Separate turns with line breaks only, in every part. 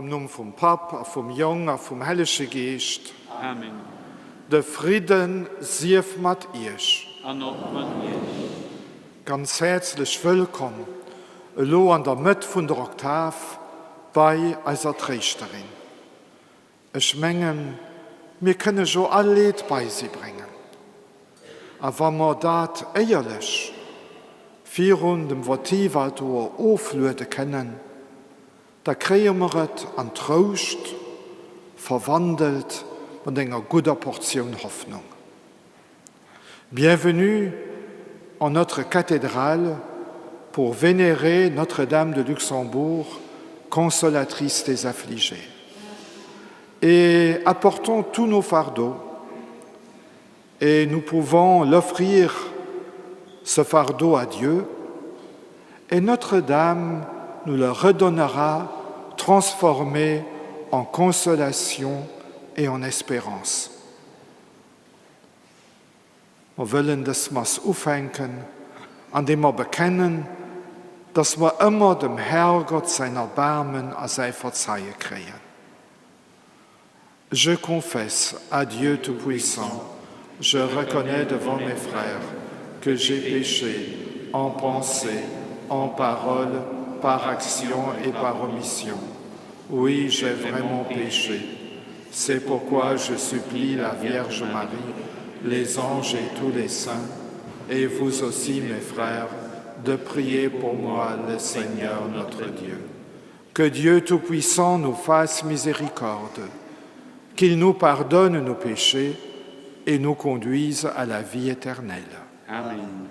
Am Numm vum Papp a vum Jong a vum Hellege Geescht.
Amen.
De Fridden sief mat iech.
An och mat iech.
Ganz häerzlech wëllkomm elo an der Mëtt vun der Oktav bei eiser Tréischterin. Ech mengen, mir kënne jo all Leed bei si bréngen. A wa mer dat éierlech virun dem Votivaltoer ofluede kënnen, da kréie mer et an Trouscht verwandelt mat enger gudder Portioun Hoffnung. Bienvenue en notre cathédrale pour vénérer Notre-Dame de Luxembourg, consolatrice des affligés. Et apportons tous nos fardeaux et nous pouvons l'offrir ce fardeau à Dieu et Notre-Dame nous le redonnera transformé en consolation et en espérance. Mer wëllen dës Mass ufänken, andeem mer bekennen, dass mer ëmmer dem Herrgott säin Erbaarmen a säi Verzeie kréien. Je confesse à Dieu Tout-Puissant, je reconnais devant mes frères que j'ai péché en pensée, en parole, par action et par omission. Oui, j'ai vraiment péché. C'est pourquoi je supplie la Vierge Marie, les anges et tous les saints, et vous aussi, mes frères, de prier pour moi le Seigneur notre Dieu. Que Dieu Tout-Puissant nous fasse miséricorde, qu'il nous pardonne nos péchés et nous conduise à la vie éternelle.
Amen.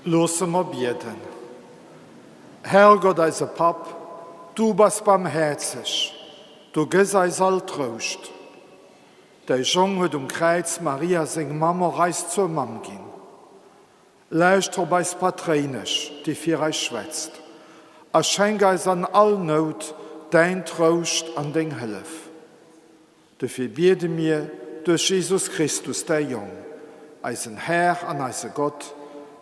Loosse mer bieden. Herrgott, eise Papp, du bass barmhäerzeg, du gëss eis all Trouscht. Däi Jong huet um Kräiz Maria, seng Mamm, och eis zur Mamm ginn. Lauschter op eis Patréinesch, déi fir eis schwätzt, a schenk eis an all Nout däin Trouscht an deng Hëllef. Dofir biede mir duerch Jesus Christus, däi Jong, eisen Här an eise Gott,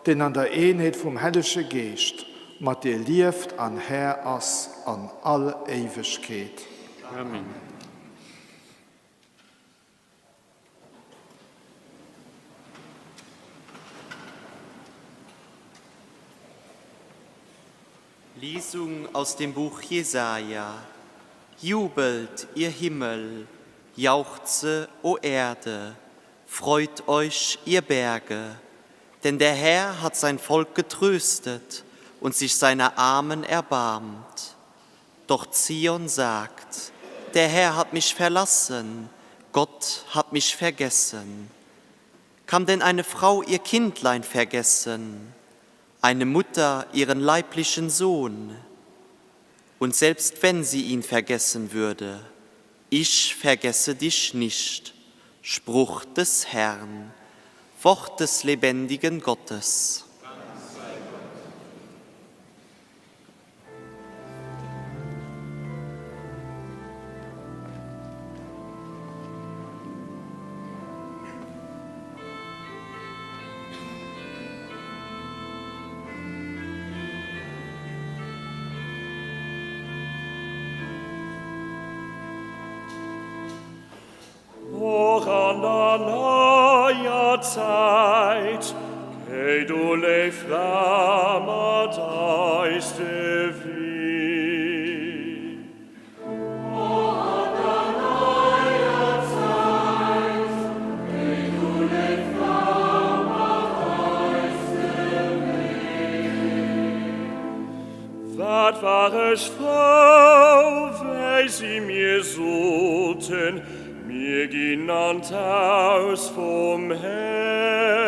deen an der Eenheet vum Hellege Geescht mat dir lieft an Här ass an all Éiwegkeet.
Amen.
Lesung aus dem Buch Jesaja. Jubelt, ihr Himmel, jauchze, o Erde, freut euch, ihr Berge, denn der Herr hat sein Volk getröstet und sich seiner Armen erbarmt. Doch Zion sagt: Der Herr hat mich verlassen, Gott hat mich vergessen. Kann denn eine Frau ihr Kindlein vergessen, eine Mutter ihren leiblichen Sohn? Und selbst wenn sie ihn vergessen würde, ich vergesse dich nicht, Spruch des Herrn, Wort des lebendigen Gottes.
Och an der neier Zäit, géi du léif Fra mat eis de Wee.
Och an der neier Zäit, géi du léif Fra mat eis de Wee.
Wat war ech frou, wéi si mir soten, Mir ginn an d'Haus vum Här.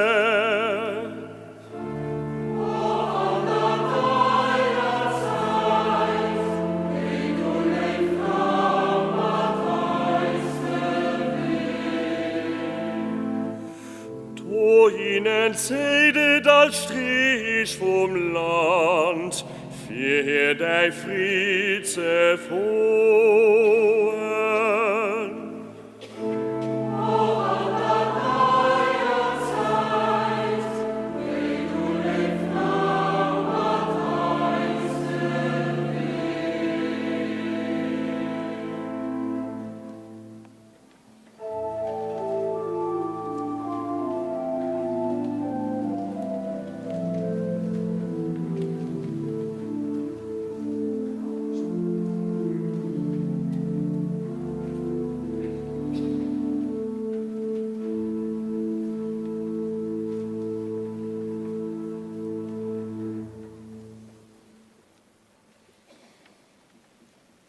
Och an der neier Zäit, géi du léif Fra mat eis de Wee.
Dohinnen zéit et all Strich vum Land, Fir hir däi Fried ze froen.
Och an der neier Zäit, géi du léif Fra mat eis de Wee.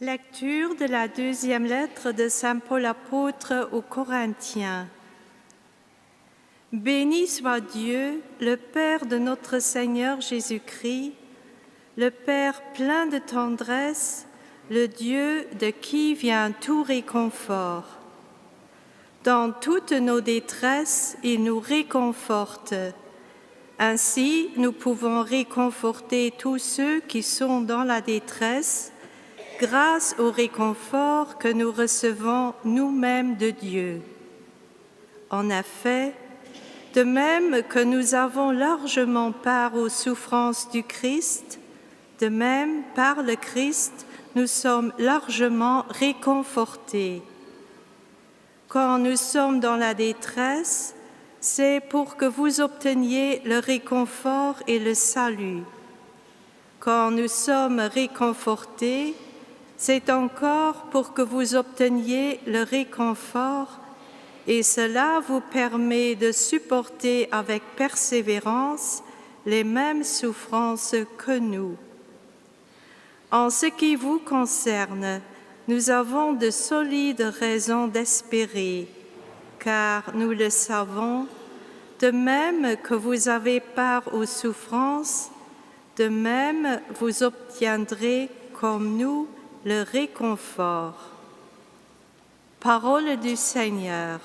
Lecture de la deuxième lettre de Saint Paul apôtre aux Corinthiens. Béni soit Dieu, le Père de notre Seigneur Jésus-Christ, le Père plein de tendresse, le Dieu de qui vient tout réconfort. Dans toutes nos détresses, il nous réconforte. Ainsi, nous pouvons réconforter tous ceux qui sont dans la détresse grâce au réconfort que nous recevons nous-mêmes de Dieu. En effet, de même que nous avons largement part aux souffrances du Christ, de même par le Christ, nous sommes largement réconfortés. Quand nous sommes dans la détresse, c'est pour que vous obteniez le réconfort et le salut. Quand nous sommes réconfortés, c'est encore pour que vous obteniez le réconfort et cela vous permet de supporter avec persévérance les mêmes souffrances que nous. En ce qui vous concerne, nous avons de solides raisons d'espérer, car nous le savons, De même que vous avez part aux souffrances, de même vous obtiendrez comme nous le réconfort. Parole du Seigneur.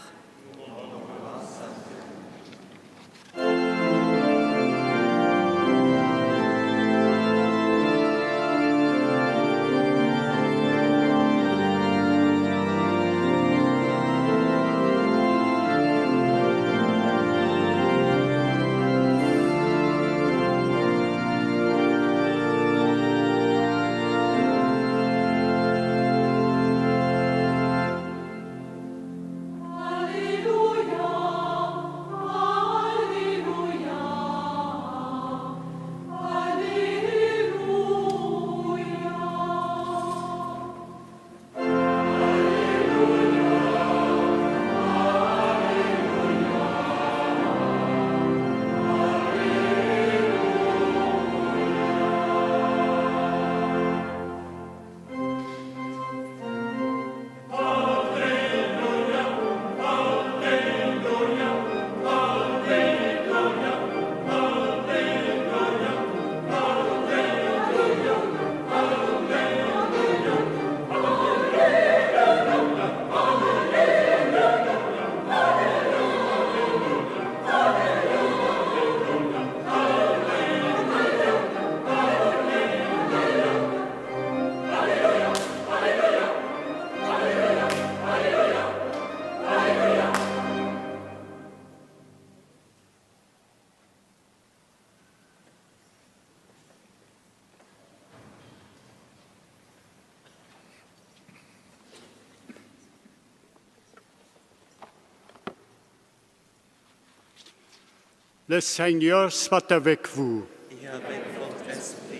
Le Seigneur soit avec vous.
Et avec votre esprit.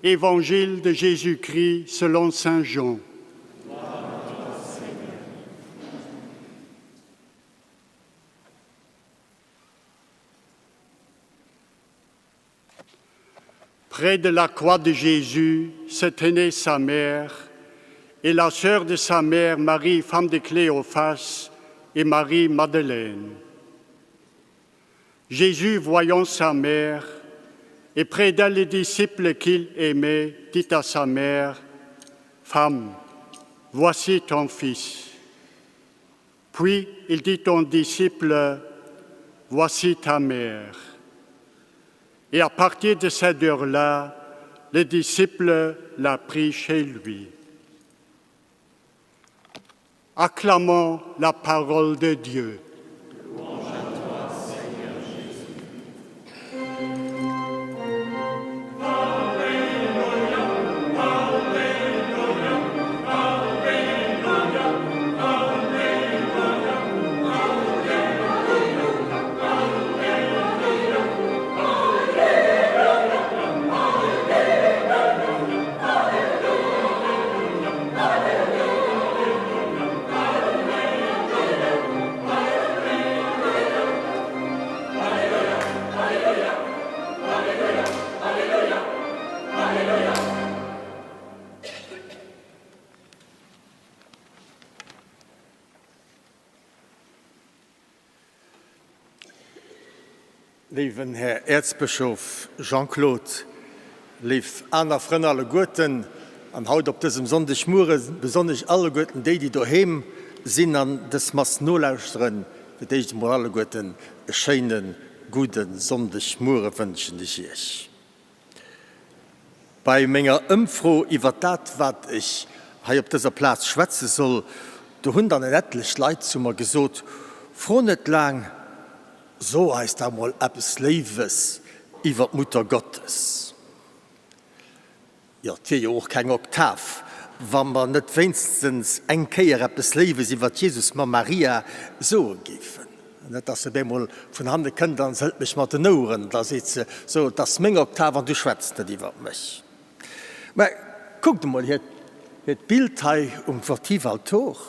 Évangile de Jésus-Christ selon Saint Jean. Près de la croix de Jésus se tenait sa mère et la sœur de sa mère, Marie, femme de Cléophas, et Marie Madeleine. Jésus, voyant sa mère, et près d'elle les disciples qu'il aimait, dit à sa mère, Femme, voici ton fils. Puis il dit aux disciples, Voici ta mère. Et à partir de cette heure-là, le disciple l'a pris chez lui. Acclamons la parole de Dieu.
Léiwen Här Äerzbëschof Jean-Claude, léif aner Frënn alleguerten, an haut op dësem Sonndegmuere besonnesch alleguerten déi, déi doheem sinn an dës Mass nolauschteren, fir d'éischt emol alleguerten e schéine gudde Sonndegmuere wënschen ech Iech. Bei menger Ëmfro iwwer dat, wat ech hei op dëser Plaz schwätze soll, do hunn dann en etlech Leit zu mer gesot, Fro net laang, so eis da mol eppes Léiwes iwwer d'Mutter Gottes. Jo, et wier jo och keng Oktav, wa mer net wéinstens eng Kéier eppes Léiwes iwwer d'Jesusmamm Maria soe géifen. Net, dass se op eemol vun hanne kënnt an se hëlt mech mat den Oueren, da seet se, So, et ass meng Oktav an du schwätz net iwwer mech. Mä kuckt emol hiert, hiert Bild hei um Votivaltor.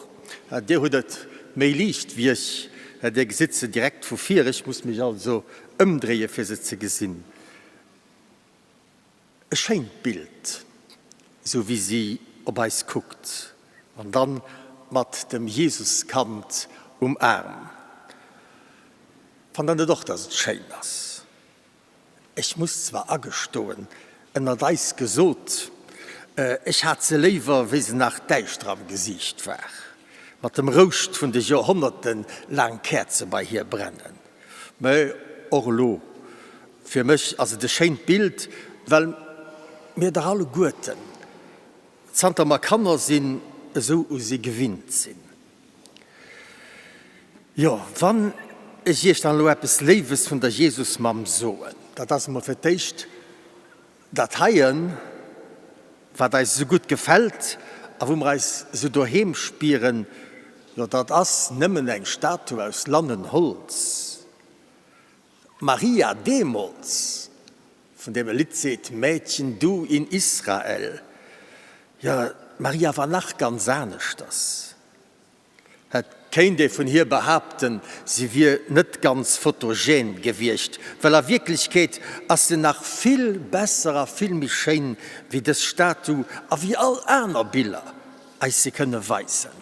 Dir hutt et méi liicht wéi ech, Dir gesitt se direkt vu vir, ech muss mech also ëmdréie fir se ze gesinn. E schéint Bild, esou wéi si op eis kuckt, an dann mat dem Jesuskand um Aarm. Fannt der net och, dass et schéin ass? Ech muss zwar agestoen, ënnert eis gesot, ech hat se léiwer, wéi se nach däischter am Gesiicht war, mat dem Rouscht vun de Joerhonnerte laang Käerze bei hir brennen. Mä och elo, fir mech ass et e schéint Bild, well mir dach alleguerten, zanter mer Kanner sinn, esou u si gewinnt sinn. Jo, wann ech iech dann elo eppes Léiwes vun der Jesusmamm soen, dat ass emol fir d'éischt dat heien, wat eis esou gutt gefält a wou mer eis esou doheem spieren, jo, dat ass nëmmen eng Statue aus Lannenholz. D'Maria deemools, vun deem e Lidd seet, Mädchen du in Israel, jo, d'Maria war nach ganz aneschters. Et kéint ee vun hir behaapten, si wier net ganz photogen gewiescht, well a Wierklechkeet ass se nach vill besser a vill méi schéin wéi dës Statu a wéi all aner Biller eis se kënne weisen.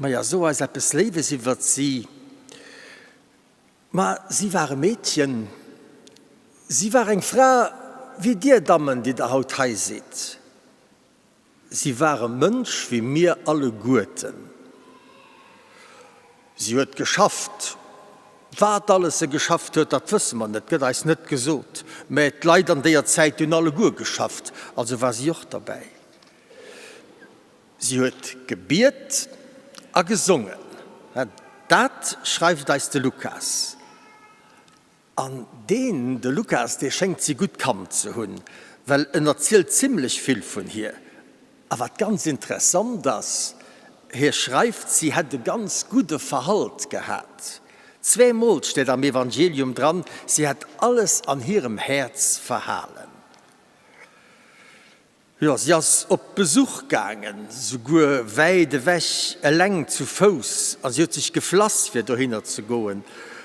Maja, so eis eppes Léiwes iwwert si. Ma si war e Meedchen, si war eng Fra wéi dir Dammen, déi der haut hei sidd. Si war e Mënsch wéi mir alleguerten. Si huet geschafft. Wat alles se geschafft huet, dat wësse mer net, gëtt eis net gesot. Mä d'Leit an déier Zäit, déi hunn alleguer geschafft, also war si och derbäi. Si huet gebiet a gesongen. Dat schreift eis de Lukas. An deen, de Lukas, dee schéngt si gutt kannt ze hunn, well en erzielt zimlech vill vun hir. A wat ganz interessant ass, hie schreift, si hätt e ganz gudde Verhalt gehat. Zweemol steet am Evangelium dran, si hätt alles an hirem Häerz verhalen. Jo, si ass op Besuch gaangen, souguer wäit ewech, eleng zu Fouss, a si huet sech geflass, fir dohinner ze goen.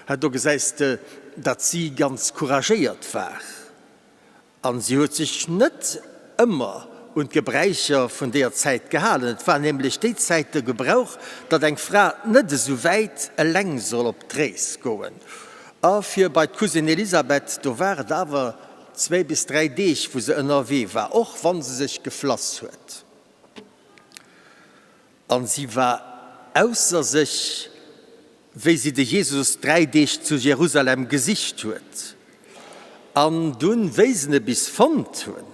Do gesäis de, datt si ganz couragéiert war. A si huet sech net ëmmer un d'Gebräicher vun deeër Zäit gehalen. Et war nämlech déi Zäit de Gebrauch, datt eng Fra net esou wäit eleng soll op d'Rees goen. A fir bei d'Cousine Elisabeth, do war et awer Zwéi bis 3 Deeg wou se ënnerwee war, och wann se sech geflass huet. An si war ausser sech, wéi si de Jesus 3 Deeg zu Jerusalem gesicht huet. An dunn, wéi se e bis fonnt hunn,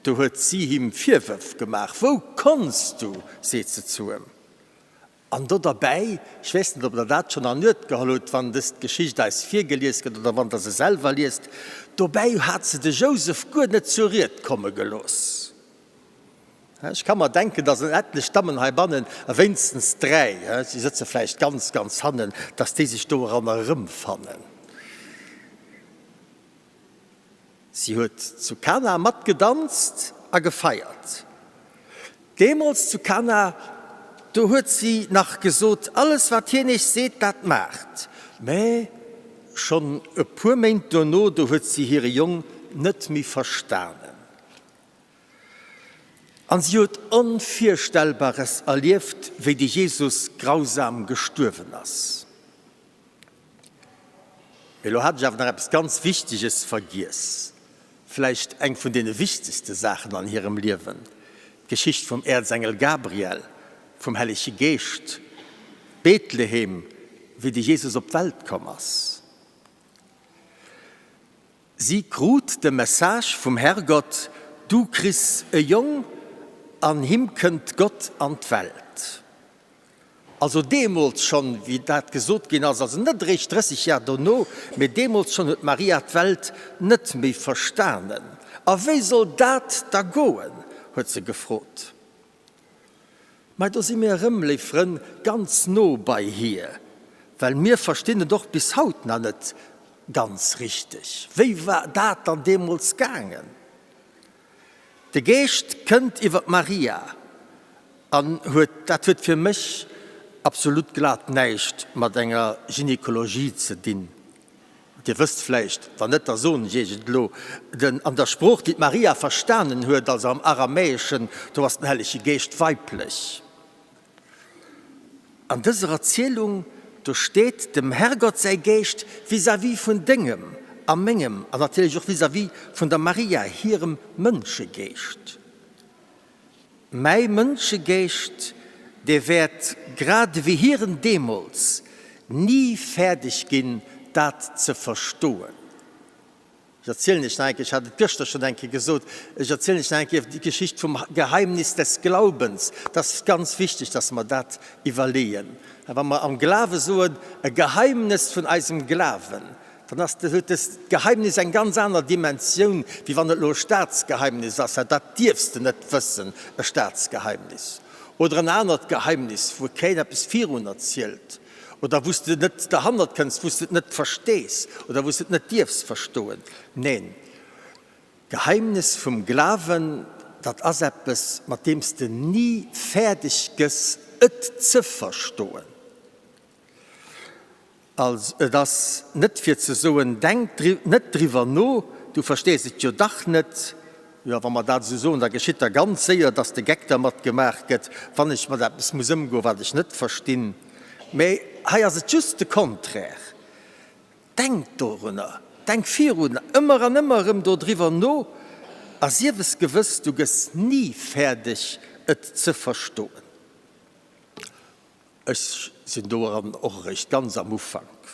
do huet si him Virwërf gemaach, Wou konns du, seet se zu em. An do derbäi, ech weess net, ob Der dat schonn an Uert geholl hutt, wann dës Geschicht eis virgelies gëtt oder wann Der se selwer liest, dobäi hat se de Jousef guer net zur Ried komme gelooss. Ech ka mer denken, dass en etlech Dammen heibannen, a wéinstens dräi, si sëtze vläicht ganz, ganz hannen, dass déi sech doranner erëmfannen. Si huet zu Kana matgedanzt a gefeiert. Deemools zu Kana, do huet si nach gesot, Alles wat hien iech seet, dat maacht. Mä schonn e puer Méint duerno, do huet si hire Jong net méi verstanen. An si huet Onvirstellbares erlieft, wéi de Jesus grausam gestuerwen ass. Mee elo hat ech awer nach eppes ganz Wichteges vergiess, vläicht eng vun deene wichtegste Saachen an hirem Liewen, d'Geschicht vum Äerzengel Gabriel, vum Hellege Geescht, Bethlehem, wéi de Jesus op d'Welt komm ass. Si krut de Message vum Herrgott, Du kriss e Jong, an him kënnt Gott an d'Welt. Also deemools schonn, wéi dat gesot ginn ass, also net eréischt 30 Jar dono, mee deemools schonn huet d'Maria d'Welt net méi verstanen. A wéi soll dat da goen? huet se gefrot. Mä do si mir erëm, léif Frënn, ganz no bei hir, well mir verstinn et och bis haut nach net ganz richteg. Wéi war dat dann deemools gaangen? De Geescht kënnt iwwer d'Maria an huet, dat huet fir mech absolut glat näischt mat enger Gynekologie ze dinn. Dir wësst vläicht, wann net, da soen ech Iech et elo, den, an der Sprooch, déi d'Maria verstanen huet, also am Aramäeschen, do ass den Hellege Geescht weiblech. An dëser Erzielung, Do steet dem Herrgott säi Geescht vis-à-vis vun dengem a mengem an natierlech och vis-à-vis vun der Maria hirem Mënschegeescht. Mäi Mënschegeescht, dee wäert, grad ewéi hiren deemools, ni fäerdeg ginn, dat ze verstoen. Ech erzielen Iech nach eng Kéier, ech hat et gëschter schonn eng Kéier gesot, ech erzielen Iech nach eng Kéier déi Geschicht vum Geheimnis des Glaubens. Dat ass ganz wichteg, dass mer dat iwwerleeën. A wa mer am Glawe soen, e Geheimnes vun eisem Glawen, dann ass, huet dëst Geheimnis eng ganz aner Dimensioun, wéi wann et elo e Staatsgeheimnis ass. Dat dierfs de net wëssen, e Staatsgeheimnis. Oder en anert Geheimnis, wou keen eppes virun erzielt. Oder wou s de net derhannert kënns, wou s de et net verstees oder wou s de et net dierfs verstoen. Neen, d'Geheimnis vum Glawen, dat ass eppes, mat deem s de ni fäerdeg gëss, et ze verstoen. Also, et ass net fir ze soen, Denk net driwwer no, du verstees et jo dach net. Jo, wa mer dat esou soen, da geschitt da ganz séier, dass de Geck dermat gemaach gëtt, wann ech mat eppes muss ëmgoen, wat ech net verstinn. Mä hei ass et just de Contraire. Denk dorunner, denk virun, ëmmer an ëmmer erëm dodriwwer no a sief es gewëss, du gëss ni fäerdeg, et ze verstoen. Ech sinn doran och eréischt ganz am Ufank.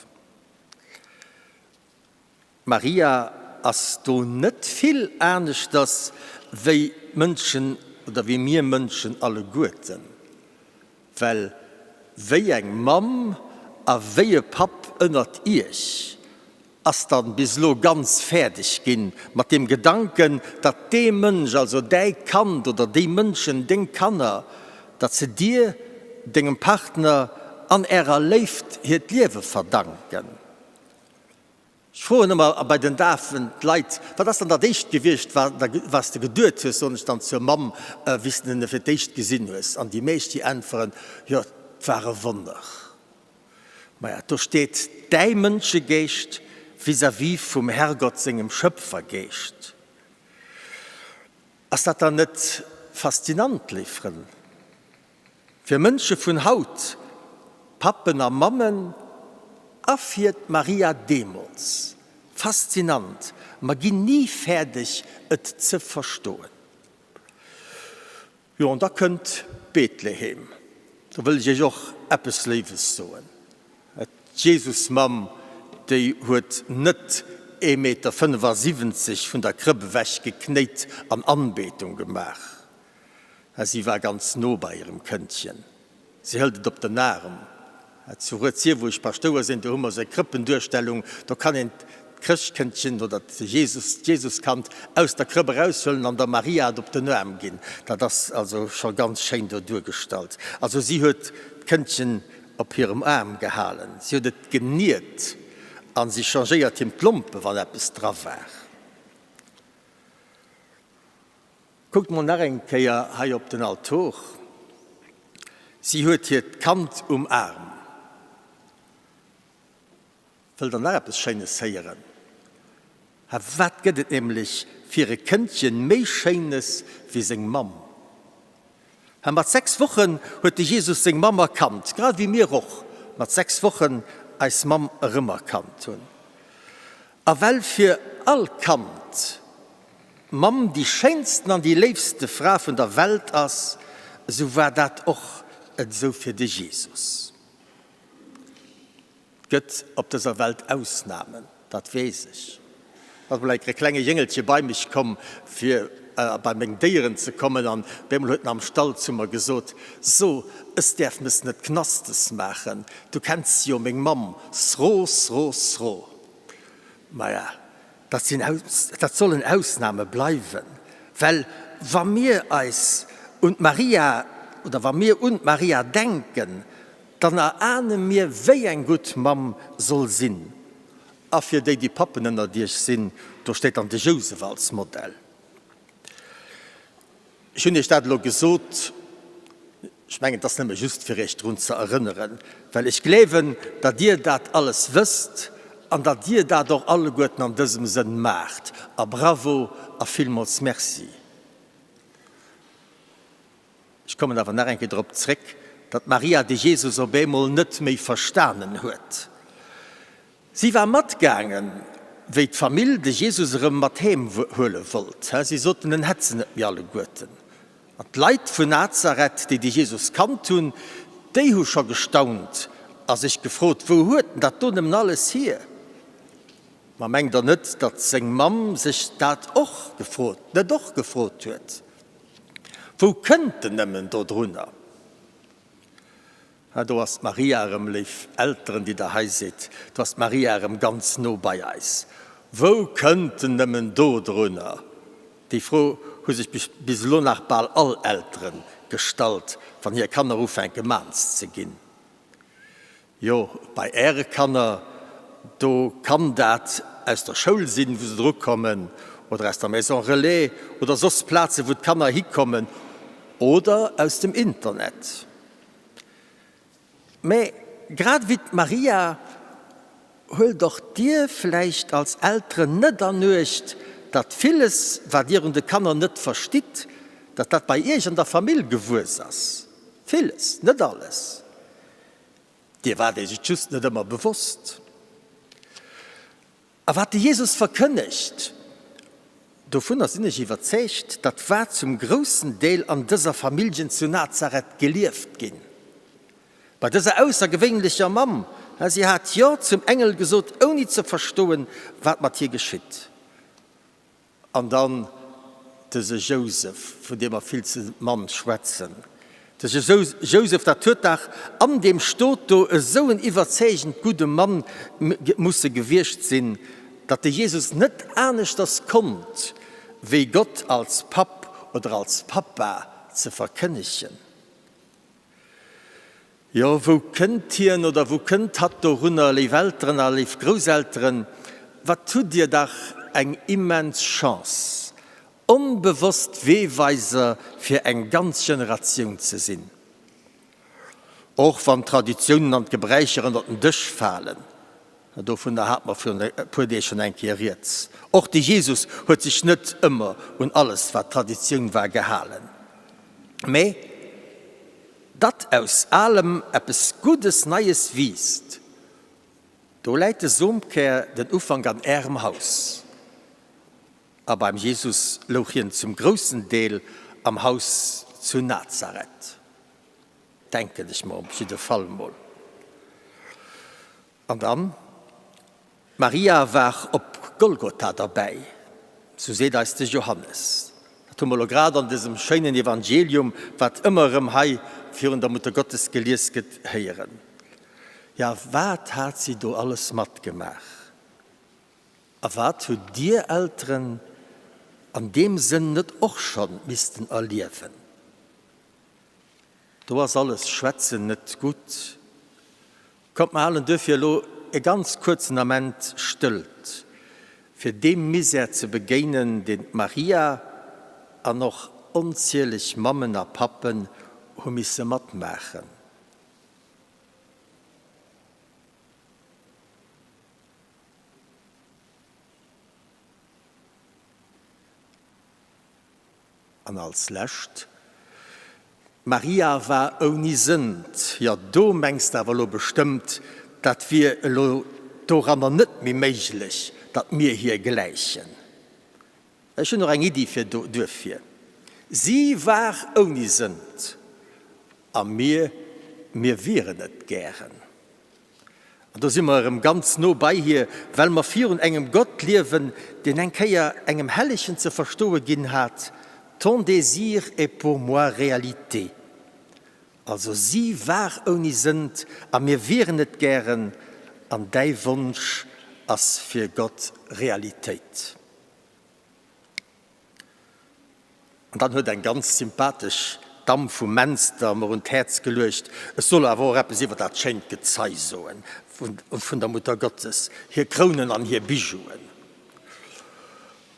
D'Maria ass do net vill aneschters wéi d'Mënschen oder wéi mir Mënschen alleguerten, well wéi eng Mamm a wéi e Papp ënnert iech ass dann bis elo ganz fäerdeg ginn mat deem Gedanken, datt dee Mënsch, also däi Kand oder déi Mënschen, deng Kanner, datt se dir, dengem Partner an ärer Léift hiert Liewe verdanken. Ech froen ëmmer bei den Dafen d'Leit, Wat ass dann dat éischt gewiescht, wat s de geduet hues, soen ech dann zur Mamm, wéi s de en fir d'éischt gesinn hues? An déi meescht, déi äntweren, Jo, 't war e Wonner. Maja, do steet däi Mënschegeescht vis-à-vis vum Herrgott sengem Schöpfergeescht. Ass dat dann net faszinant, léif Frënn? Fir Mënsche vun haut, Pappen a Mammen, a fir d'Maria deemools. Faszinant, mer ginn ni fäerdeg et ze verstoen. Jo, an da kënnt Bethlehem. Do wëll ech iech och eppes Léiwes soen. D'Jesusmamm, déi huet net ee Meter 75 vun der Krëpp ewech geknéit an Anbetung gemaach. Si war ganz no bei hirem Këndchen. Si hëlt et op den Arm. Zu Rued-Sir, wou ech Paschtouer sinn, do hu mer esou eng Krëppenduerstellung. Do kann een d'Chrëschtkëndchen oder de Jesus, d'Jesuskand aus der Krëpp eraushuelen an der Maria et op den Aarm ginn. Dat ass also scho ganz schéin do duergestallt. Also si huet d'Këndchen op hirem Aarm gehalen, si huet et geniert a si changéiert him d'Lompe wann eppes dra war. Kuckt mol nach eng Kéier hei op den Altor. Si huet hiert Kand um Aarm. Wëllt der nach eppes Schéines héieren? Ha, wat gëtt et nämlech fir e Këndchen méi Schéines wéi seng Mamm? Ha, mat 6 Wochen huet de Jesus seng Mamm erkannt, grad ewéi mir och mat 6 Wochen eis Mamm erëmerkannt hunn. A well fir all Kand d'Mamm déi schéinsten an déi léifste Fra vun der Welt ass, esou war dat och esou fir de Jesus. Et gëtt op dëser Welt Ausnamen, dat weess ech. Et ass mol eng Kéier e klenge Jéngelche bei mech komm, fir bei meng Déieren ze kommen, an op eemol huet en am Stall zu mer gesot, So, es däerf mes net Knastes maachen, du kenns jo meng Mamm, sro, sro, sro. Maja, dat sinn, dat sollen Ausname bleiwen, well wa mir eis un d'Maria oder wa mir un d'Maria denken, dann erahne mir, wéi eng gutt Mamm soll sinn. A fir déi, déi Pappen ënnert iech sinn, do steet dann de Jousef als Modell. Ech hunn Iech dat elo gesot, ech mengen, et ass nëmme just fir Iech drun ze erënneren, well ech gleewen, datt Dir dat alles wësst an datt Dir dat och alleguerten an dësem Sënn maacht. A bravo a villmools Merci. Ech kommen awer nach eng Kéier drop zréck. datt d'Maria de Jesus op eemol net méi verstanen huet. Si war matgaangen, wéi d'Famill de Jesus erëm mat heem huele wollt. Si soten, en hätt se net méi alleguerten. An d'Leit vun Nazareth, déi de Jesus kannt hunn, déi hu scho gestaunt a sech gefrot, Wou huet en dat do nëmmen alles hier? Ma mengt Der net, datt seng Mamm sech dat och gefrot, net och gefrot huet? Wou kënnt en nëmmen dodrunner? Ha, do ass d'Maria erëm, léif Elteren, déi Der hei sidd, do ass d'Maria erëm ganz no bei eis. Wou kënnt en nëmmen dodrunner? Déi Fro hu sech bis elo nach bal all Eltere gestallt, wann hir Kanner ufänke maanz ze ginn. Jo, bei Äre Kanner, do kann dat aus der Schoul sinn, wou se drukommen, oder aus der Maison relais oder soss Plazen, wou d'Kanner hikommen, oder aus dem Internet. Mä grad ewéi d'Maria huelt och Dir vläicht als Elteren net an Uecht, datt villes, wat Dir un de Kanner net verstitt, datt dat bei Iech an der Famill gewuess ass. Villes, net alles. Dir waart Iech et just net ëmmer bewosst. A wat de Jesus verkënnegt, dovunner sinn ech iwwerzeegt, dat war zum groussen Deel an dëser Familljen zu Nazareth gelieft ginn. Bei dëser aussergewéinlecher Mamm, si hat Jo zum Engel gesot, ouni ze verstoen, wat mat hir geschitt. An dann dëse Jousef, vun deem mer vill ze mann schwätzen. Dëse Jousef, dat huet dach an deem Stot do esou en iwwerzeegend gudde Mann musse gewiescht sinn, datt de Jesus net aneschters konnt, wéi Gott als Papp oder als Pappa ze verkënnegen. Jo, wou kënnt hien oder wou kënnt hatt dorunner? Léif Elteren a léif Grousselteren, wat hutt Dir dach eng immens Chance, onbewosst Weeweiser fir eng ganz Generatioun ze sinn. Och wann d'Traditiounen an d'Gebräicher ënnert den Dësch falen, dovunner hate mer virun e puer Deeg schonn eng Kéier rieds, och de Jesus huet sech net ëmmer un alles, wat Traditioun war, gehalen, mä Datt aus Alem eppes Guddes Neies wiisst, do läit de Somkär, den Ufank an Ärem Haus. A beim Jesus louch hien zum groussen Deel am Haus zu Nazareth, denken ech mer op jidde Fall mol. An dann, d'Maria war op Golgotha derbäi, sou seet eis de Johannes. Dat hu mer elo grad an dësem schéinen Evangelium, wat ëmmer erëm hei virun der Muttergottes gelies gëtt, héieren. Ja, wat hat si do alles matgemaach? A wat hutt Dir Elteren an deem Sënn net och schonn missten erliewen? Do ass alles Schwätzen net gutt. Kommt mer halen duerfir elo e ganz kuerzen Ament Stëllt, fir deem Misär ze begéinen, deen d'Maria an och onzieleg Mammen a Pappen hu misse matmaachen. An als lescht, D'Maria war ouni Sënd. Jo, do mengs de awer elo bestëmmt, dat wier elo doranner net méi méiglech, datt mir hir gläichen. Ech hunn och eng Iddi fir duerfir. Si war ouni Sënd, a mir, mir wieren et gären. An do si mer erëm ganz no bei hir, well mer virun engem Gott liewen, deen eng Kéier engem Hellegen ze verstoe ginn hat, Ton désir est pour moi réalité. Also si war ouni Sënd a mir wieren et gären, an däi Wonsch ass fir Gott Realitéit. An dann huet eng ganz sympathesch Damm vu Menster mer un d'Häerz geluecht, ech soll awer och eppes iwwer dat schéint Gezei soen vun der Muttergottes, hir Krounen an hir Bijouen.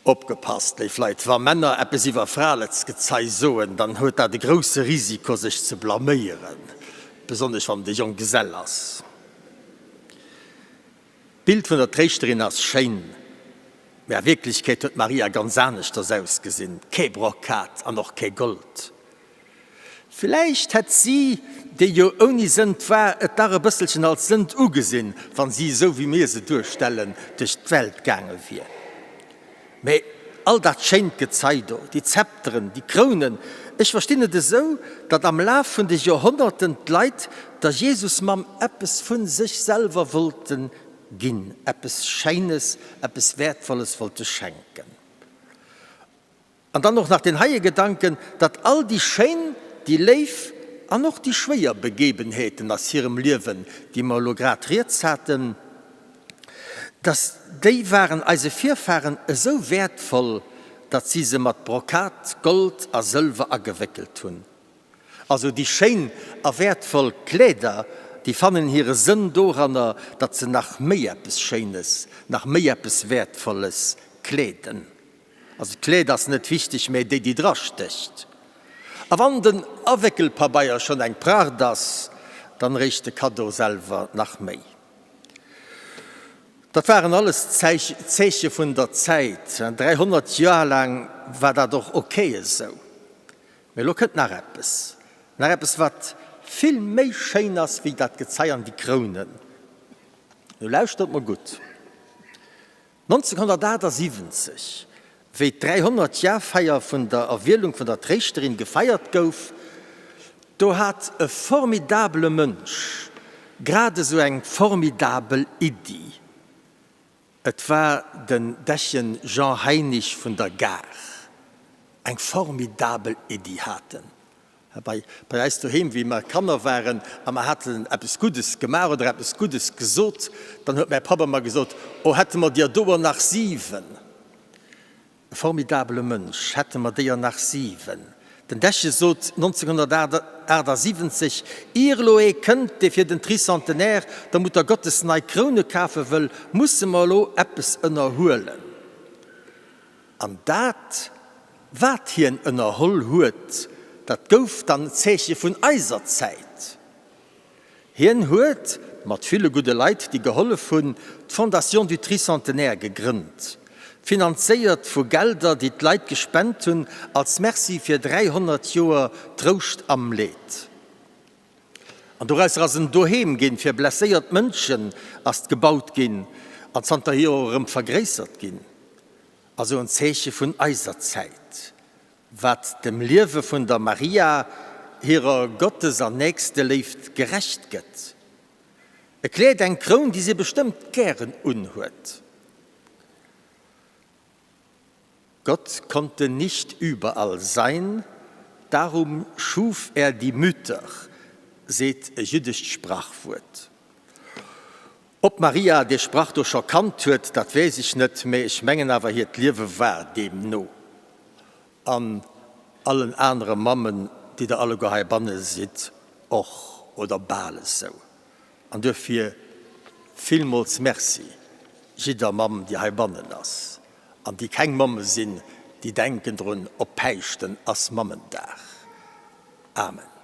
Opgepasst, léif Leit, wa Männer eppes iwwer Fraletsgezei soen, dann huet dat e grousse Risiko sech ze blaméieren, besonnesch wann et e Jonggesell ass. D'Bild vun der Tréischterin ass schéin, mee a Wierklechkeet huet d'Maria ganz aneschters ausgesinn, kee Brokat an och kee Gold. Villäicht hätt si déi jo ouni Sënd war, et dach e bësselchen als Sënd ugesinn, wann si esou wéi mir se duerstellen, duerch d'Welt gaange wier. Mä all dat schéint Gezei do, déi Zepteren, déi Krounen, ech verstinn et esou, datt am Laf vun de Joerhonnerten d'Leit der Jesusmamm eppes vu sech selwer wollte ginn, eppes Scheines, eppes Wäertvolles wollte schenken. An dann och nach deen heie Gedanken, datt all déi schéin, déi léif an och déi schwéier Begebenheeten aus hirem Liewen, déi mer elo grad rieds haten, datt déi waren eise Virfahren esou wäertvoll, datt si se mat Brokat, Gold a Sëlwer agewéckelt hunn. Also déi schéin a wäertvoll Kleeder, déi fannen hire Sënn doranner, datt se nach méi eppes Schéines, nach méi eppes Wäertvolles kleeden. Also d'Kleed ass net wichteg, mä déi déi dra stécht. A wann den Awéckelpabeier schonn eng Pracht ass, dann réicht de Kaddo selwer nach méi. Dat waren alles Zeeche vun der Zäit. 300 Joer laang war dat och ok esou. Mä elo kënnt nach eppes, nach eppes wat vill méi schéin ass wéi dat Gezei an déi Krounen. Elo lauschtert mer gutt. 1978, wéi d'Dräihonnertjarfeier vun der Erwielung vun der Tréischterin gefeiert gouf, do hat e formidabele Mënsch grad esou eng formidabel Iddi. Et war den Dechen Jean Heinisch vun der Gare. Eng formidabel Iddi hat en. Bei eis doheem, wéi mer Kanner waren a mer haten eppes Guddes gemaach oder eppes Guddes gesot, dann huet mäi Papp ëmmer gesot, O hätte mer dir doer nach siwen! E formidabele Mënsch, hätte mer déier nach siwen! Den Deche sot 1978, Ier elo ee kënnt, dee fir den Tricentenaire der Muttergottes nei Kroune kafe wëll, musse mer elo eppes ënnerhuelen. An dat, wat hien ënnerholl huet, dat gouf dann d'Zeeche vun eiser Zäit. Hien huet, mat ville gudde Leit, déi gehollef hunn, d'Fondation du Tricentenaire gegrënnt, finanzéiert vu Gelder, déi d'Leit gespent hunn als Merci fir 300 Joer Trouscht am Leed. An dorausser ass en Doheem ginn fir blesséiert Mënschen, ass gebaut ginn an zanterhier och erëm vergréissert ginn. Also en Zeeche vun eiser Zäit, wat dem Liewe vun der Maria hirer Gottes an Nächsteléift gerecht gëtt. E Kleed, eng Kroun, déi si bestëmmt gären unhuet. Gott konnte nicht überall sein, darum schuf er die Mütter, seet e jüddescht Sprachwuert. Ob d'Maria dee Sprach do scho kannt huet, dat weess ech net, mä ech mengen awer hiert Liewe war deemno, an allen anere Mammen, déi der alleguer heibanne sidd, och, oder bal esou. An duerfir villmools Merci jidder Mamm, déi heibannen ass, an déi keng Mamme sinn, déi denken drun, op Päischten ass Mammendag. Amen.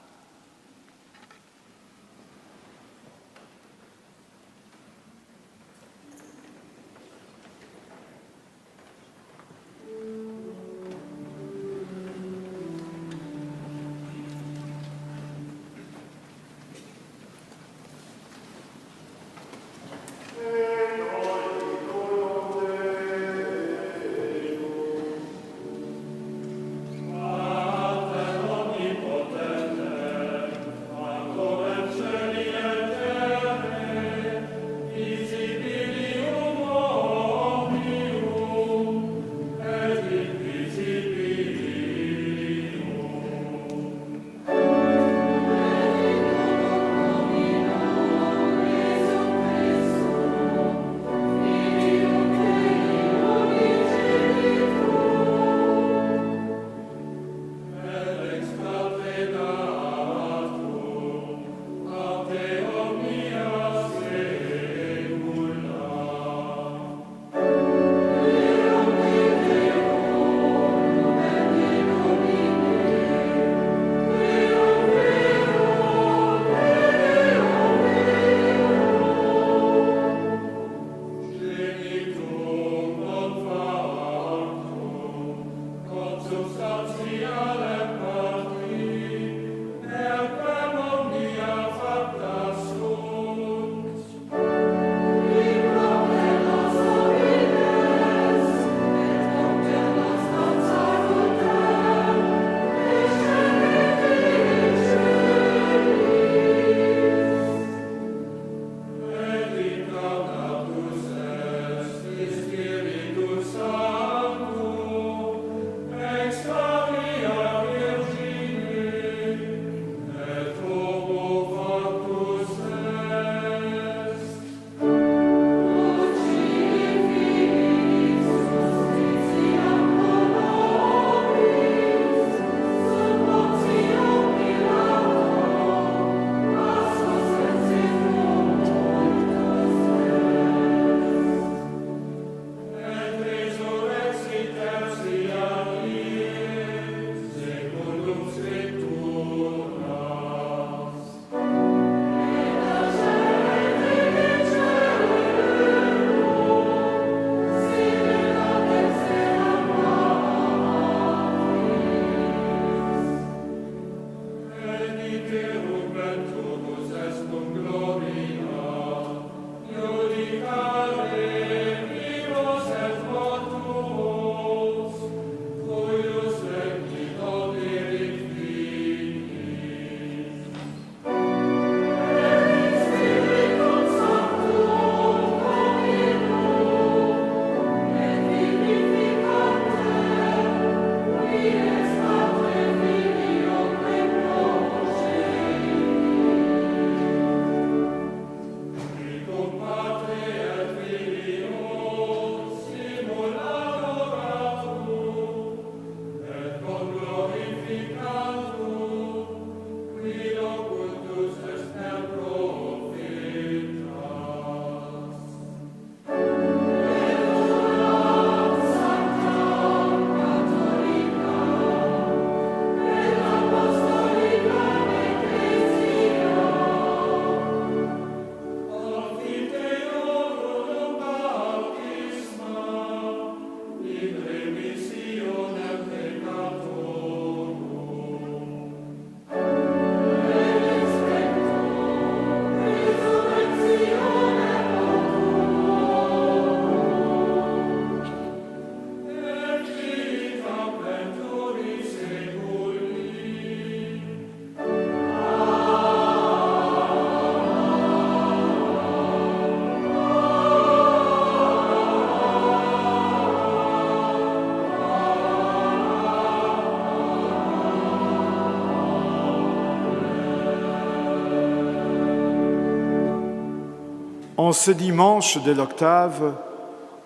En ce dimanche de l'octave,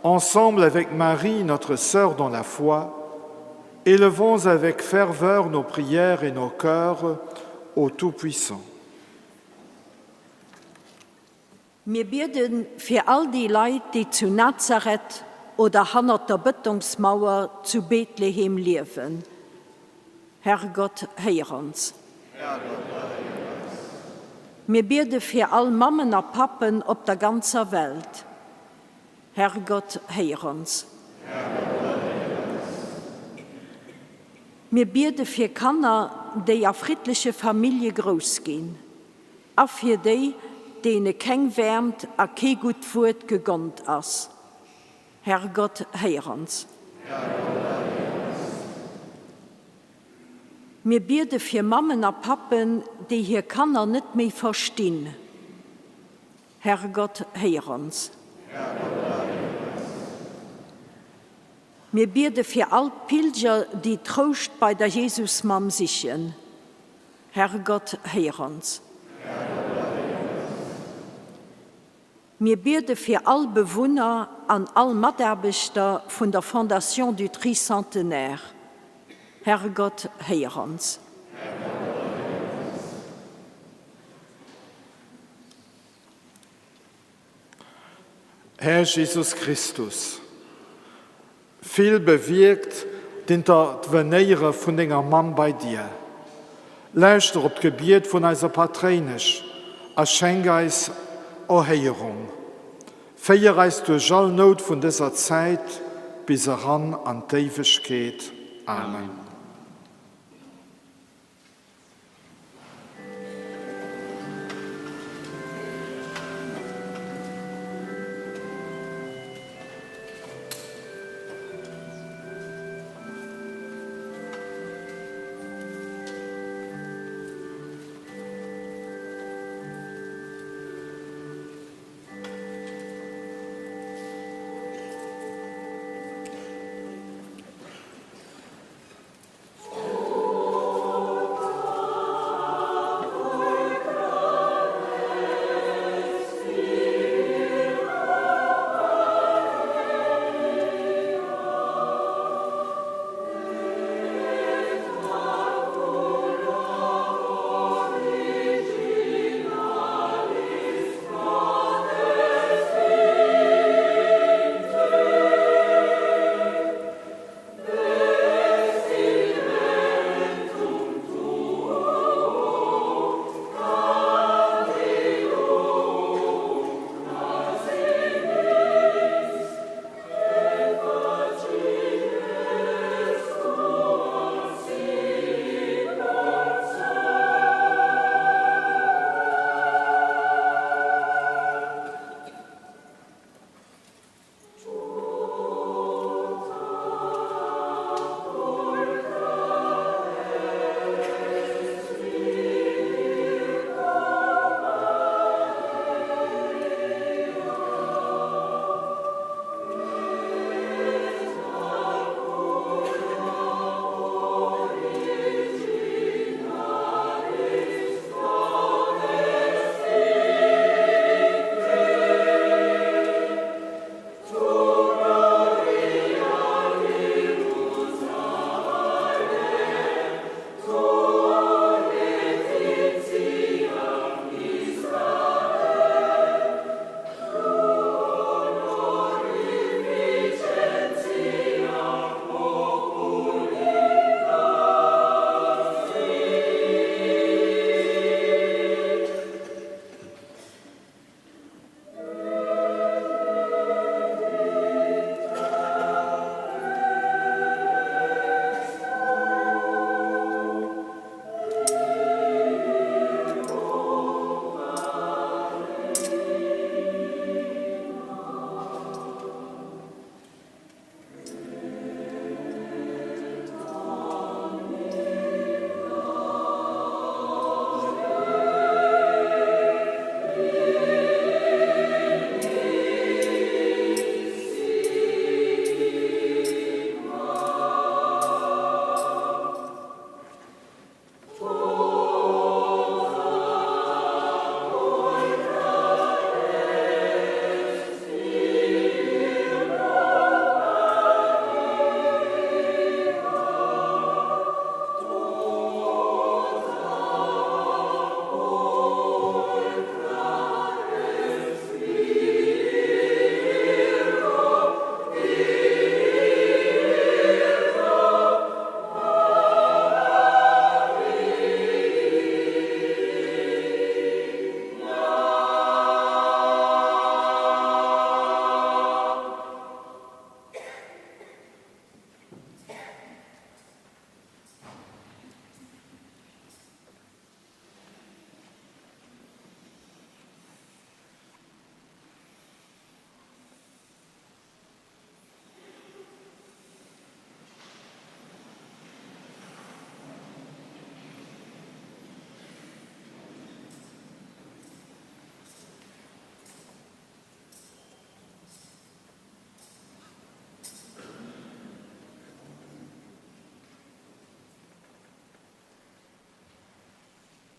ensemble avec Marie, notre sœur dans la foi, élevons avec ferveur nos prières et nos cœurs au Tout-Puissant.
Mir biede fir all déi Leit, déi zu Nazareth oder hannert der Bëtongsmauer zu Bethlehem liewen. Herrgott, héier ons. Mir biede fir all Mammen a Pappen op der ganzer Welt. Herrgott, héier ons. Mir biede fir Kanner, déi a friddleche Famillje grouss ginn, a fir déi, deene keng Wäermt a kee gutt Wuert gegonnt ass. Herrgott, héier ons. Mir biede fir Mammen a Pappen, déi hir Kanner net méi verstinn. Herrgott, héier ons. Mir biede fir all d'Pilger, déi Trouscht bei der Jesusmamm sichen. Herrgott, héier ons. Mir biede fir all Bewunner an all Mataarbechter vun der Fondation du Tricentenaire. Herrgott, héier ons.
Här Jesus Christus, vill bewierkt d'Intervenéiere vun denger Mamm bei dir. Lauschter op d'Gebiet vun eiser Patréinesch a schenk eis Erhéierung. Féier eis duerch all Nout vun dëser Zäit bis eran an d'Éiwegkeet. Amen.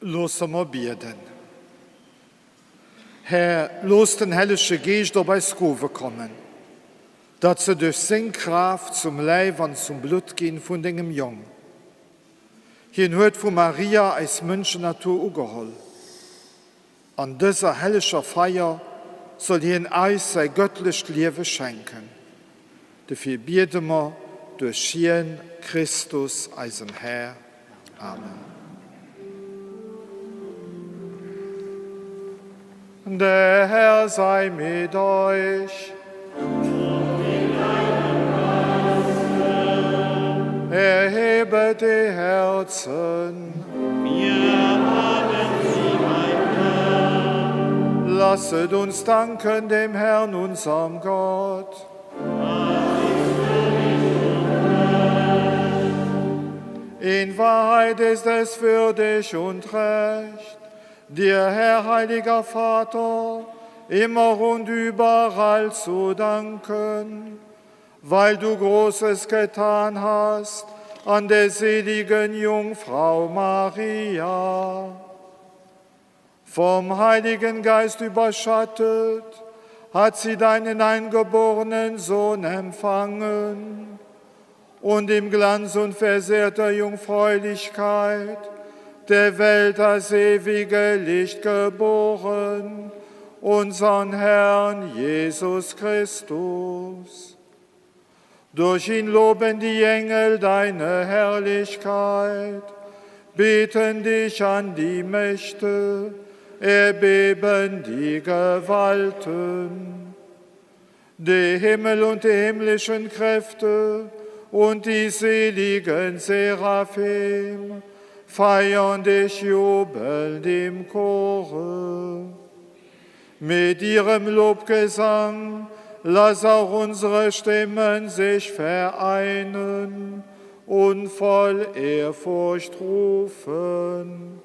Loosse mer bieden. Här, looss den Hellege Geescht op eis Gowe kommen, datt se duerch seng Kraaft zum Läif an zum Blutt ginn vun dengem Jong. Hien huet vu Maria eis Mënschennatur ugeholl. An dëser helleger Feier soll hien eis säi gëttlecht Liewe schenken. Dofir biede mer duerch hien, Christus, eisen Här. Amen. Der Herr sei mit euch.
Und mit deinem Geiste.
Erhebet die Herzen.
Wir haben sie beim Herrn.
Lasset uns danken dem Herrn, unserem Gott. In Wahrheit ist es für dich und recht, dir, Herr heiliger Vater, immer und überall zu danken, weil du Großes getan hast an der seligen Jungfrau Maria. Vom Heiligen Geist überschattet, hat sie deinen eingeborenen Sohn empfangen und im Glanz und versehrter Jungfräulichkeit der Welt das ewige Licht geboren, unseren Herrn Jesus Christus. Durch ihn loben die Engel deine Herrlichkeit, beten dich an die Mächte, erbeben die Gewalten. Die Himmel und die himmlischen Kräfte und die seligen Seraphim feiern dich jubelnd im Chore. Mit ihrem Lobgesang lass auch unsere Stimmen sich vereinen und voll Ehrfurcht rufen.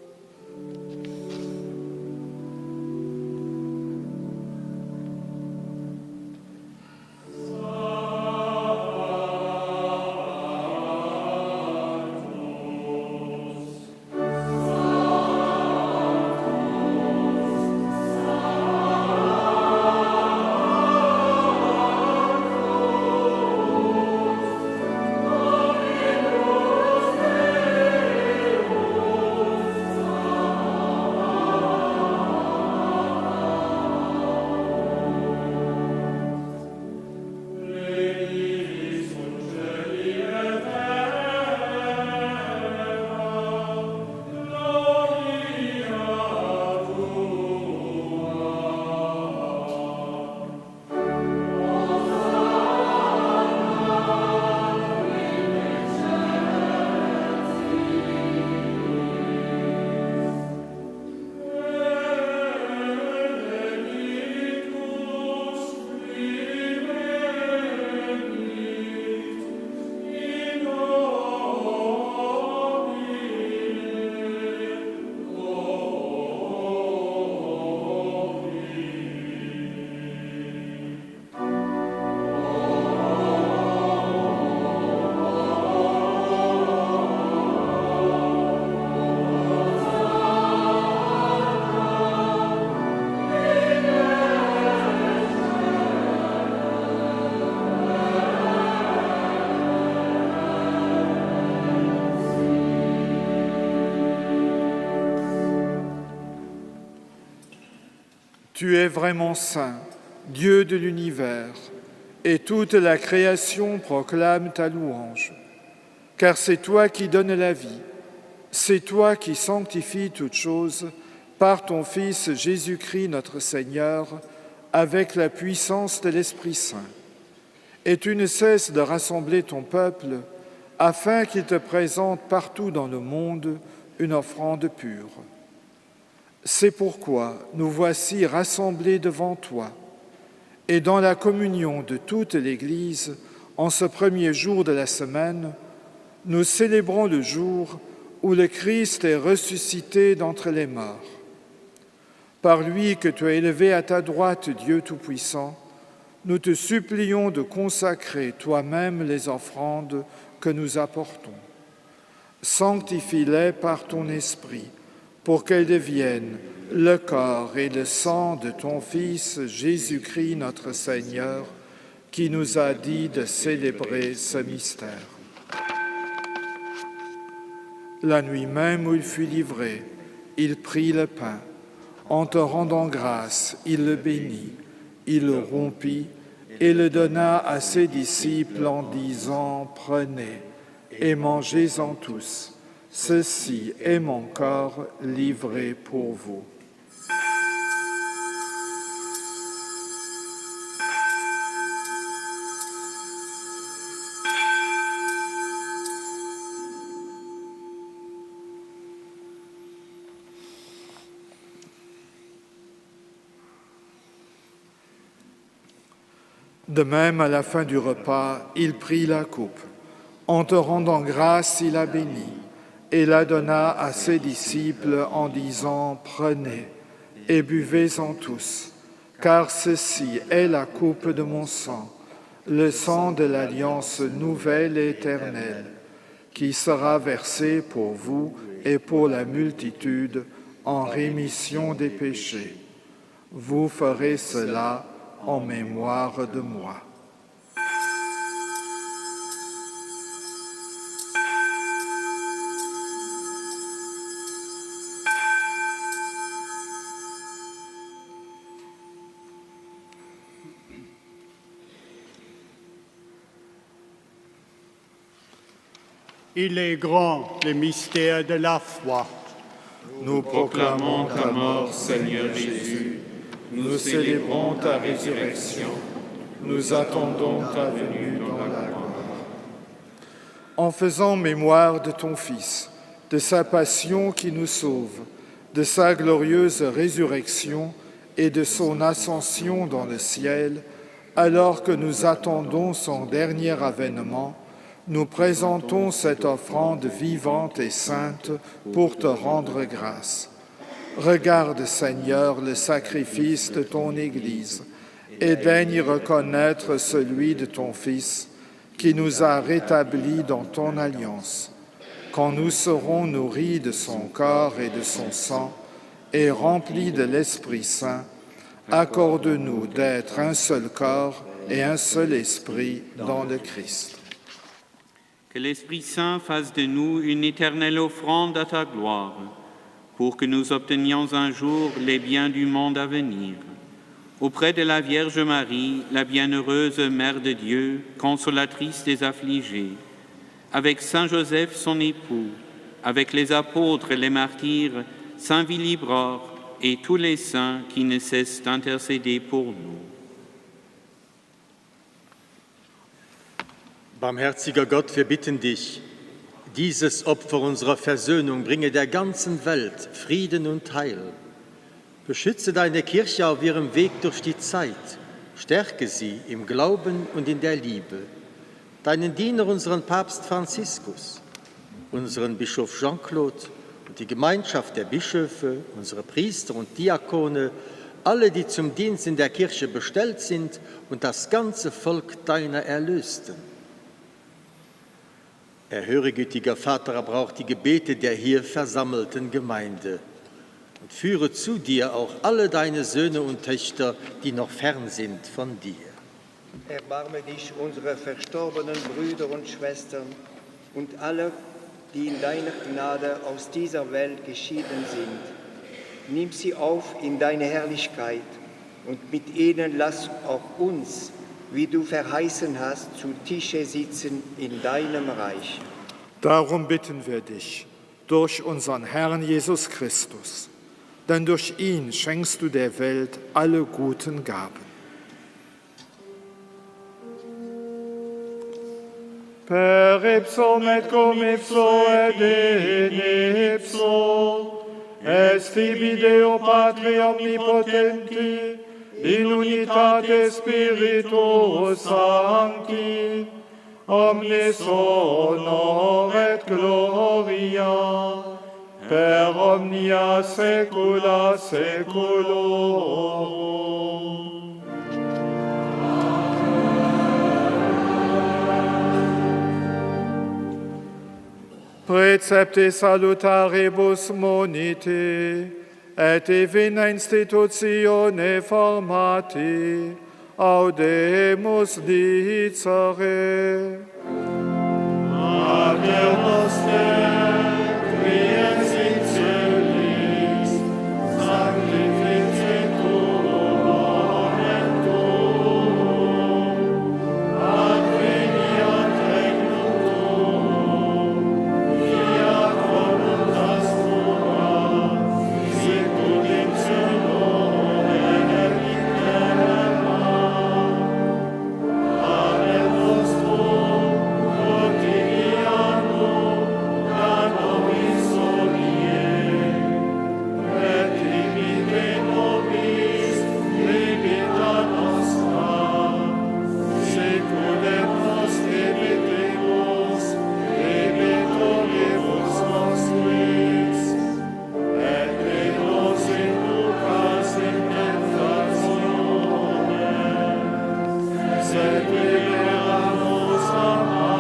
Tu es vraiment saint, Dieu de l'univers, et toute la création proclame ta louange. Car c'est toi qui donnes la vie, c'est toi qui sanctifies toutes choses par ton Fils Jésus-Christ notre Seigneur, avec la puissance de l'Esprit Saint. Et tu ne cesses de rassembler ton peuple afin qu'il te présente partout dans le monde une offrande pure. C'est pourquoi nous voici rassemblés devant toi et dans la communion de toute l'Église, en ce premier jour de la semaine, nous célébrons le jour où le Christ est ressuscité d'entre les morts. Par lui que tu as élevé à ta droite, Dieu Tout-Puissant, nous te supplions de consacrer toi-même les offrandes que nous apportons. Sanctifie-les par ton esprit, pour qu'elle devienne le corps et le sang de ton Fils Jésus-Christ notre Seigneur, qui nous a dit de célébrer ce mystère. La nuit même où il fut livré, il prit le pain. En te rendant grâce, il le bénit, il le rompit et le donna à ses disciples en disant, Prenez et mangez-en tous. Ceci est mon corps livré pour vous. De même, à la fin du repas, il prit la coupe. En te rendant grâce, il la bénit et la donna à ses disciples en disant, Prenez et buvez-en tous, car ceci est la coupe de mon sang, le sang de l'alliance nouvelle et éternelle, qui sera versé pour vous et pour la multitude en rémission des péchés. Vous ferez cela en mémoire de moi.
Il est grand le mystère de la foi.
Nous proclamons ta mort, Seigneur Jésus. Nous célébrons ta résurrection. Nous attendons ta venue dans la gloire. En faisant mémoire de ton Fils, de sa passion qui nous sauve, de sa glorieuse résurrection et de son ascension dans le ciel, alors que nous attendons son dernier avènement, nous présentons cette offrande vivante et sainte pour te rendre grâce. Regarde, Seigneur, le sacrifice de ton Église et daigne reconnaître celui de ton Fils qui nous a rétablis dans ton alliance. Quand nous serons nourris de son corps et de son sang et remplis de l'Esprit Saint, accorde-nous d'être un seul corps et un seul esprit dans le Christ.
Que l'Esprit Saint fasse de nous une éternelle offrande à ta gloire, pour que nous obtenions un jour les biens du monde à venir. Auprès de la Vierge Marie, la bienheureuse Mère de Dieu, consolatrice des affligés, avec Saint Joseph son époux, avec les apôtres et les martyrs, Saint Willibrord et tous les saints qui ne cessent d'intercéder pour nous.
Barmherziger Gott, wir bitten dich, dieses Opfer unserer Versöhnung bringe der ganzen Welt Frieden und Heil. Beschütze deine Kirche auf ihrem Weg durch die Zeit, stärke sie im Glauben und in der Liebe. Deinen Diener, unseren Papst Franziskus, unseren Bischof Jean-Claude und die Gemeinschaft der Bischöfe, unsere Priester und Diakone, alle, die zum Dienst in der Kirche bestellt sind und das ganze Volk deiner Erlösten. Erhöre, gütiger Vater, aber auch die Gebete der hier versammelten Gemeinde und führe zu dir auch alle deine Söhne und Töchter, die noch fern sind von dir.
Erbarme dich unserer verstorbenen Brüder und Schwestern und alle, die in deiner Gnade aus dieser Welt geschieden sind. Nimm sie auf in deine Herrlichkeit und mit ihnen lass auch uns, wie du verheißen hast, zu Tische sitzen in deinem Reich.
Darum bitten wir dich, durch unseren Herrn Jesus Christus, denn durch ihn schenkst du der Welt alle guten Gaben.
Per ipsum et cum ipso et in ipso, est tibi Deo Patri omnipotenti, in unitate Spiritus Sancti, omnis honor et gloria, per omnia saecula saeculorum. Preceptis salutaribus moniti, et divina institutione formati, audemus dicere.
Pater noster, qui es in celis, sanctificetur nomen tuum, adveniat regnum tuum, fiat voluntas tua, sicut in cielo et in terra. Pane nostrum quotidianum da nobis hodie, et dimitte nobis debita nostra, sicut et nos debitemus debitoribus nostris, et ne nos inducas in tentationem, sed libera nos a malo.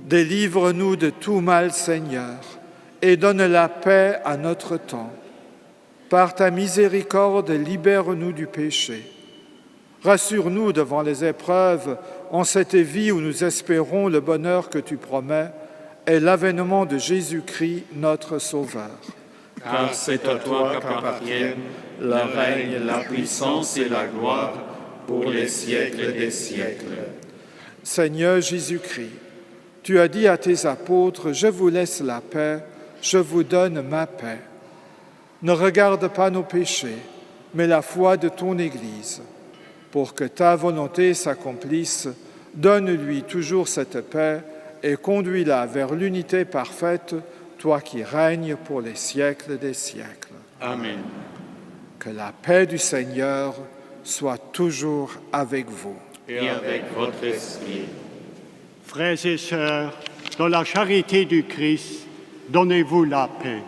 Délivre-nous de tout mal, Seigneur, et donne la paix à notre temps. Par ta miséricorde, libère-nous du péché. Rassure-nous devant les épreuves en cette vie où nous espérons le bonheur que tu promets et l'avènement de Jésus-Christ, notre Sauveur.
Car c'est à toi qu'appartiennent le règne, la puissance et la gloire pour les siècles des siècles.
Seigneur Jésus-Christ, tu as dit à tes apôtres, Je vous laisse la paix, je vous donne ma paix. Ne regarde pas nos péchés, mais la foi de ton Église. Pour que ta volonté s'accomplisse, donne-lui toujours cette paix et conduis-la vers l'unité parfaite, toi qui règnes pour les siècles des siècles.
Amen.
Que la paix du Seigneur soit toujours avec vous.
Et avec votre esprit.
Frères et sœurs, dans la charité du Christ, donnez-vous la paix.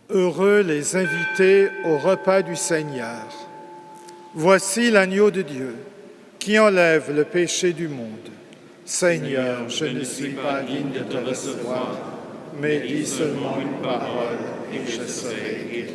Heureux les invités au repas du Seigneur. Voici l'agneau de Dieu qui enlève le péché du monde. Seigneur, je ne suis pas digne de te recevoir, mais dis seulement une parole et je serai guéri.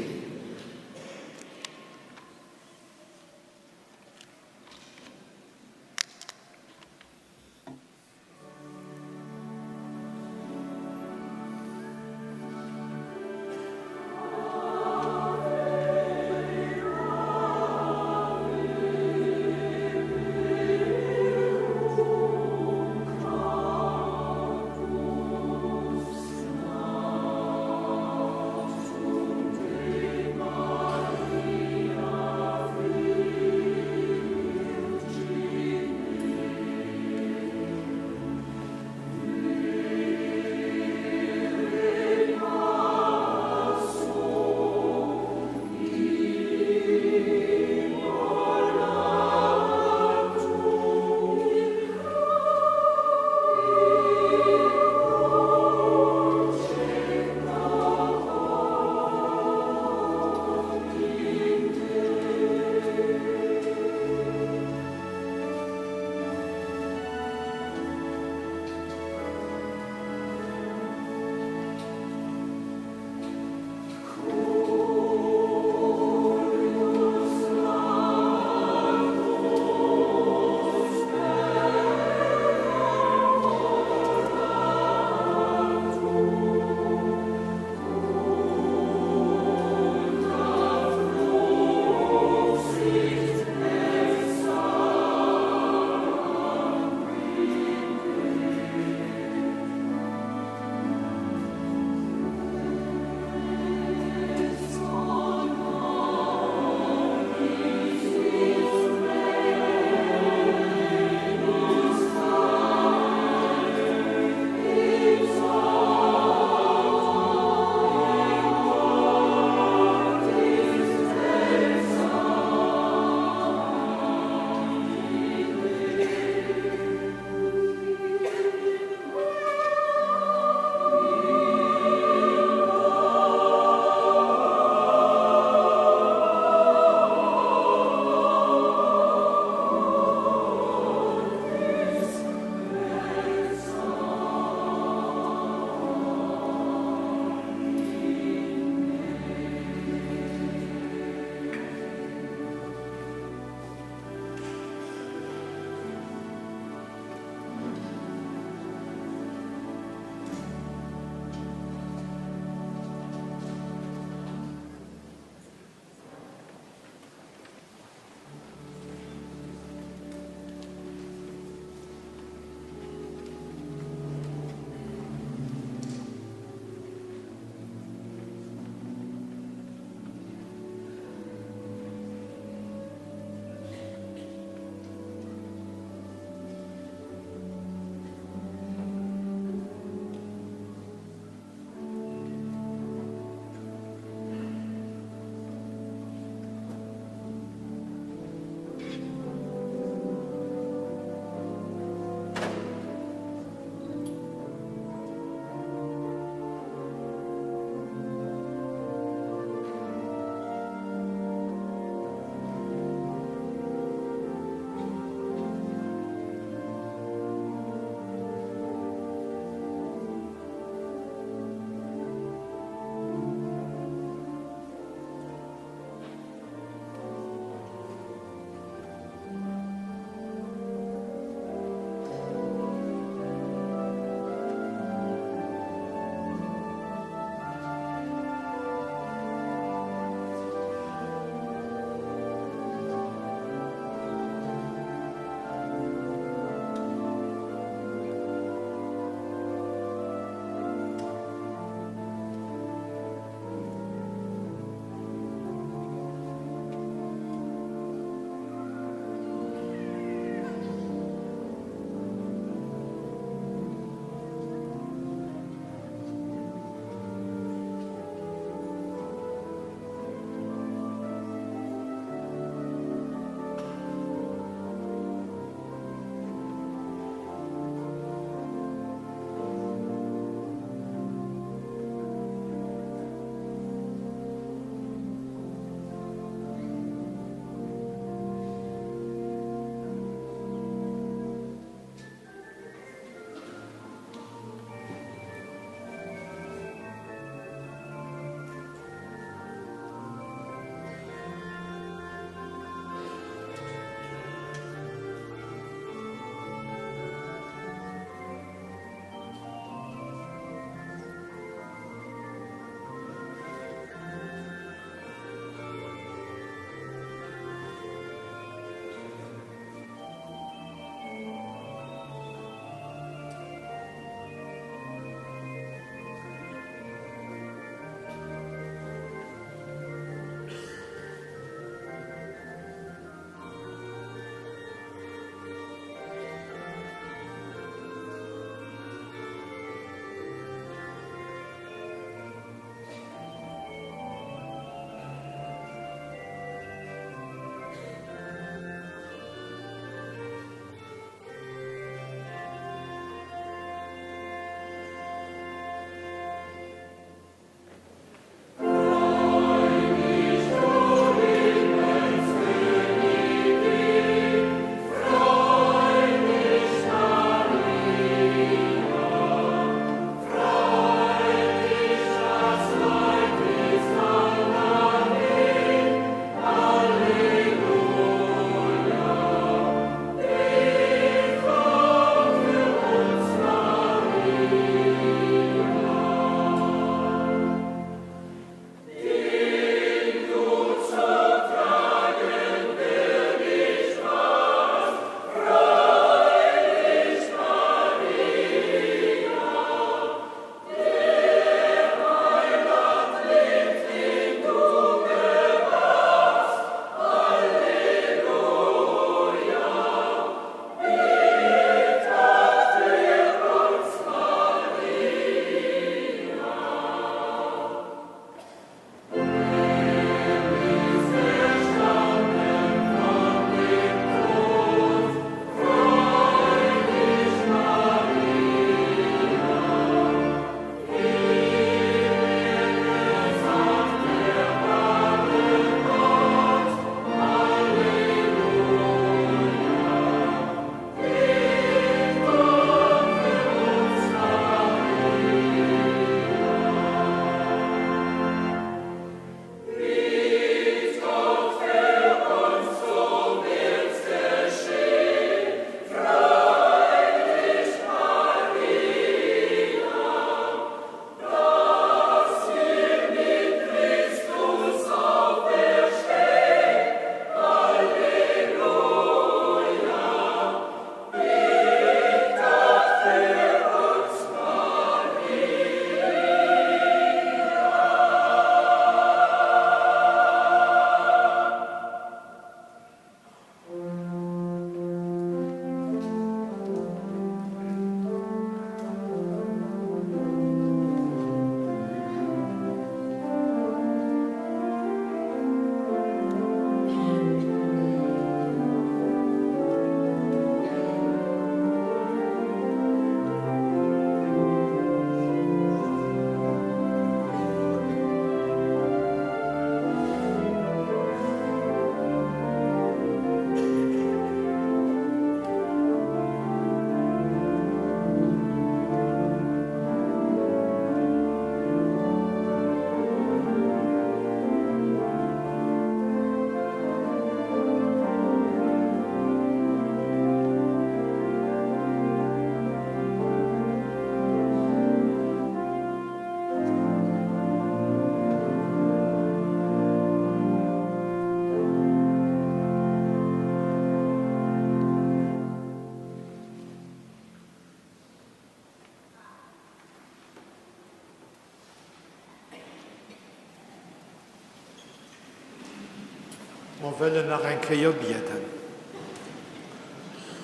Mer wëllen nach eng Kéier bieden.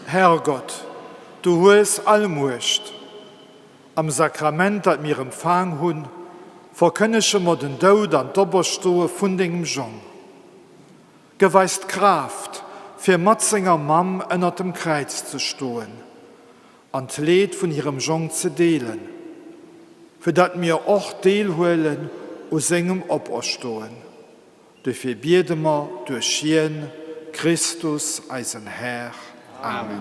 Herrgott, du hues all Muecht. Am Sakrament, dat mir empfaang hunn, verkënnege mer den Doud an d'Operstoe vun dengem Jong. Gëff eis d'Kraaft, fir mat senger Mamm ënnert dem Kräiz ze stoen an d'Leed vun hirem Jong ze deelen, fir datt mir och deelhuelen u sengem Operstoen. Dofir biede mer duerch hien, Christus, eisen Här. Amen.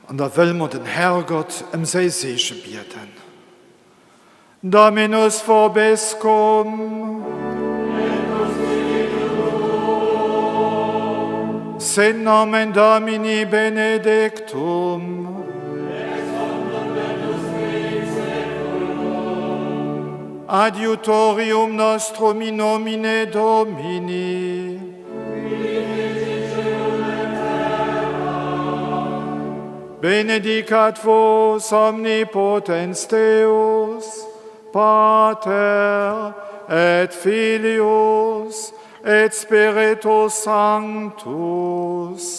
An da wëlle mer den Herrgott ëm säi Seege bieden. Dominus vobiscum. Sit nomen Domini benedictum. Adiutorium nostrum in nomine Domini. Benedicat vos omnipotens Deus, Pater et Filius et Spiritus Sanctus.